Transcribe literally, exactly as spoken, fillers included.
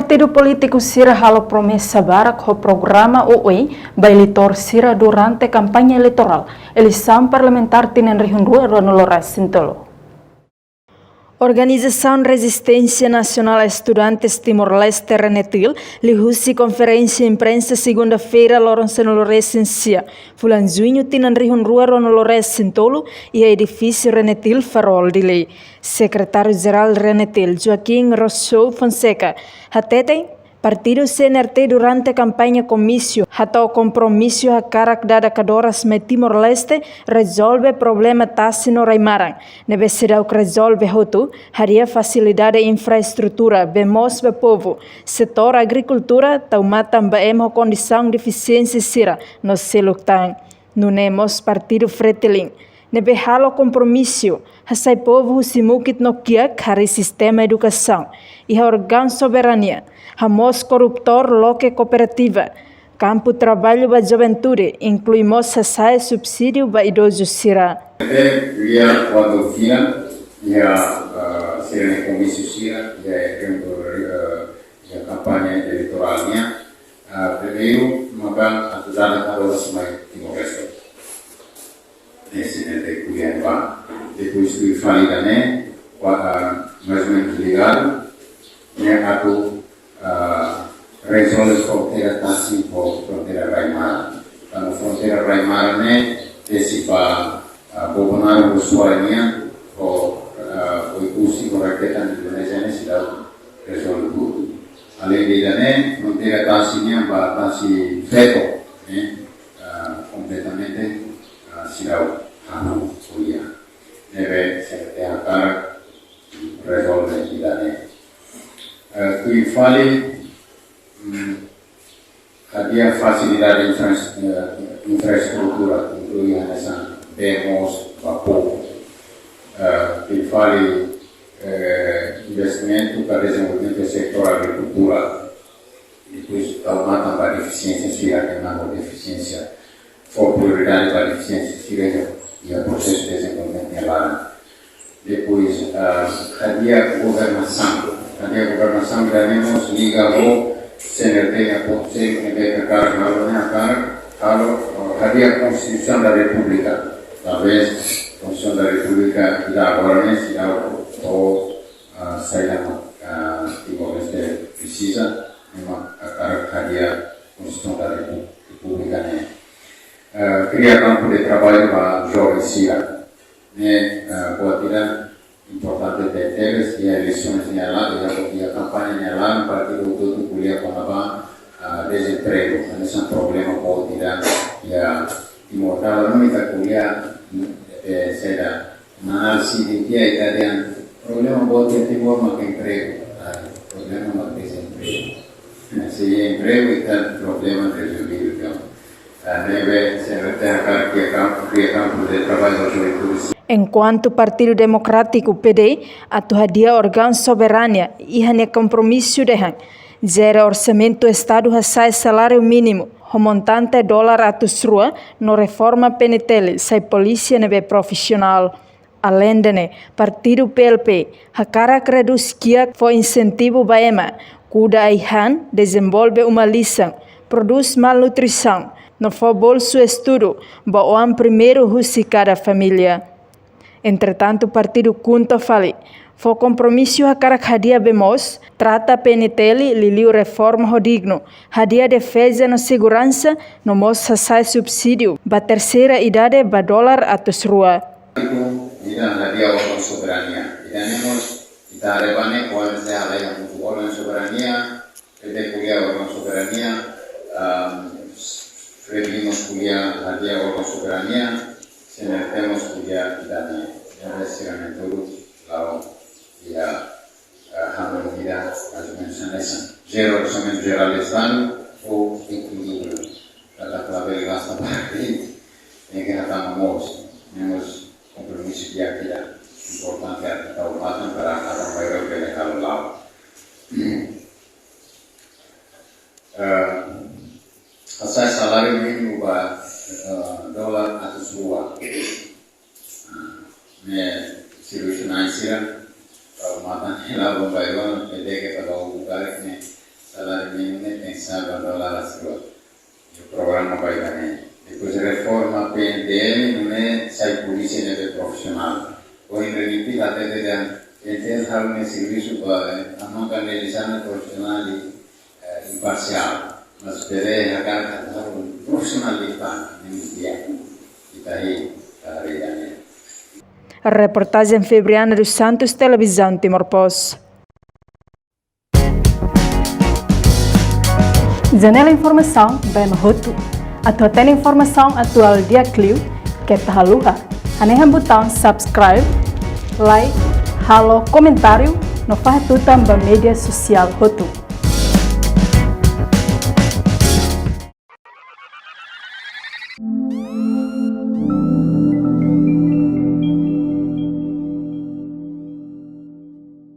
Partidu polítiku sira halo promesa barak ho programa oioin ba eleitór sira durante kampaña eleitorál eleisaun parlamentár tinan rihun rua ruanulu-resin-tolu. Organizasaun Rezisténsia Nasionál Estudantes Timor-Leste, RENETIL, liuhusi konferénsia imprensa segunda-feira, loron sanulu-resin-sia, fulan Juñu tinan rihun rua ruanulu-resin-tolu, iha edifísiu RENETIL, Farol, Dili. Sekretáriu Jerál RENETIL, Joaquim Rousseau Fonseca, hateten, partidu CNRT durante kampaña komísiu hato'o kompromisu hakarak dada kadoras mai Timor-Leste rezolve problema tasi no rai-maran ne'ebé seidauk rezolve hotu, hadi'a fasilidade infraestrutura bee moos ba povu, setór agrikultura, tau matan ba ema ho kondisaun defisiénsia sira no seluk tan. Nune'e mós partidu FRETILIN ne'ebé halo kompromisu hasai povu husi mukit no kiak harii sistema edukasaun iha órgaun soberania, hamoos korruptór loke kooperativa, kampu traballu ba juventude, inklui mós hasa'e subsídiu ba idozu sira. Via kuadru fila, iha, ah, sira-nia komísiu sira, iha, eh, iha kampaña eleitorál nian, ah, primeiru, maka atu dada kadoras mai Timor-Leste. Esse ne'e ko'alia ba. Depois tuir fali ida-ne'e, wa-, ah, mais ou menos ligadu, ne'e atu, ah, rezolve fronteira tasi ho fronteira rai-maran. Tanba fronteira rai-maran ne'e, esse ba, ah, Bobonaro ho Suai nian, ho, ah, Oekusi ho Raketa Indonézia ne'e seidauk rezolve hotu. Aleinde ida-ne'e, fronteira tasi nian ba tasi feto, ne'e, ah, kompletamente, ah, seidauk hahú ko'alia. Ne'ebé CNRT hakarak rezolve ida-ne'e. Eh, tuir fali, mm, hadi'a fasilidade infras-, eh, infraestrutura, inklui hanesan bee moos ba povu. Eh, tuir fali, eh, investimentu ba dezenvolvimentu setór agrikultura. Depois, tau matan ba defisiénsia sira, ema ho defisiénsia. Fó prioridade ba defisiénsia sira iha, iha prosesu dezenvolvimentu nia laran. Depois, ah, hadi'a governasaun. Hadi'a governasaun ida-ne'e mós liga ho CNRT nia konsellu ne'ebé hakarak halo ne'e hakarak halo, ah, hadi'a Constituição da República. Talvez Constituição da República ida agora ne'e seidauk, ah, saida, ah, Timor-Leste presiza, ema hakarak hadi'a Constituição da Repu-, República ne'e. Ah, kria kampu de traballu ba joven sira. Ne'e, ah, buat ida importante tebes, iha eleisoens nia laran, iha, iha kampaña nia laran, partidu hotu-hotu ko'alia kona-ba, ah, dezempregu, hanesan problema boot ida iha Timor. Dala ruma ita ko'alia, eh, saida, análise de que ita dehan problema boot iha Timor mak empregu, ah, problema mak dezempregu. Se iha empregu, ita problema rezolvidu, entaun. Ah, ne'ebé, CNRT hakarak kria kampu, kria kampu de traballu ba juventude. Enkuantu Partidu Demokrátiku, PD, atu hadi'a órgaun soberania, iha nia kompromisu dehan jere orsamentu Estadu, hasa'e saláriu mínimu ho montante dolar atus rua, no reforma PNTL, sai polísia ne'ebé profisionál. Aleinde ne'e, partidu PLP hakarak redús kiak, fó insentivu ba ema kuda ai-han, dezenvolve uma-lisan, prodús malnutrisaun, no fó bolsu estudu ba oan primeiru husi kada família. Entretantu, partidu KHUNTO fali fó kompromisu hakarak hadi'a bee moos, trata PNTL liuliu reforma ho dignu, hadi'a defeza no seguransa, no mós hasa'e subsídiu ba terseira idade ba dolar atus rua. Ida hadi'a órgaun soberania. Ida-ne'e mós ita haree ba ne'e, kuandu se halai hamutuk órgaun soberania, PD ko'alia órgaun soberania, ah, FRETILIN mós ko'alia hadi'a órgaun soberania, CNRT mós ko'alia ida-ne'e. Ida sira-ne'e hotu la'o iha, ah, hanoin ida mais ou menos hanesan. Jere orsamentu jerál Estadu ou equilíbriu. Katak labele gasta para frente, tenke hatama moos. Ne'e mós kompromisu di'ak ida. Importante atu tau matan para atu maibé bele halo la'o. Eh, hasa'e saláriu mínimu ba, eh, dolar atus rua. Ne'e servisu na'in sira, tau matan hela bomba iwan, pedeke tau bukarik ne'e, Saláriu mínimu ne'e tenke sai ba dolar as dua. Programa ba ida-ne'e. Depois reforma P N T L, nune'e sai polísia ne'ebé profisionál. Ohin Reniti hatete dehan P N T L halo nia servisu ba, eh, ema ne'ebé sai profisionál i, eh, imparsiál. Mas bele hakarak halo profisionál i pan, ne'e di'ak. Ita hei, ita haree ida-ne'e. Reportajen Febriana dos Santos, Televizaun Timor Post. Janela informasaun ba ema hotu. Atu hatene informasaun atuál di'ak liu, keta haluha hanehan butaun subscribe, like, halo komentáriu no fahe tutan ba média sosiál hotu.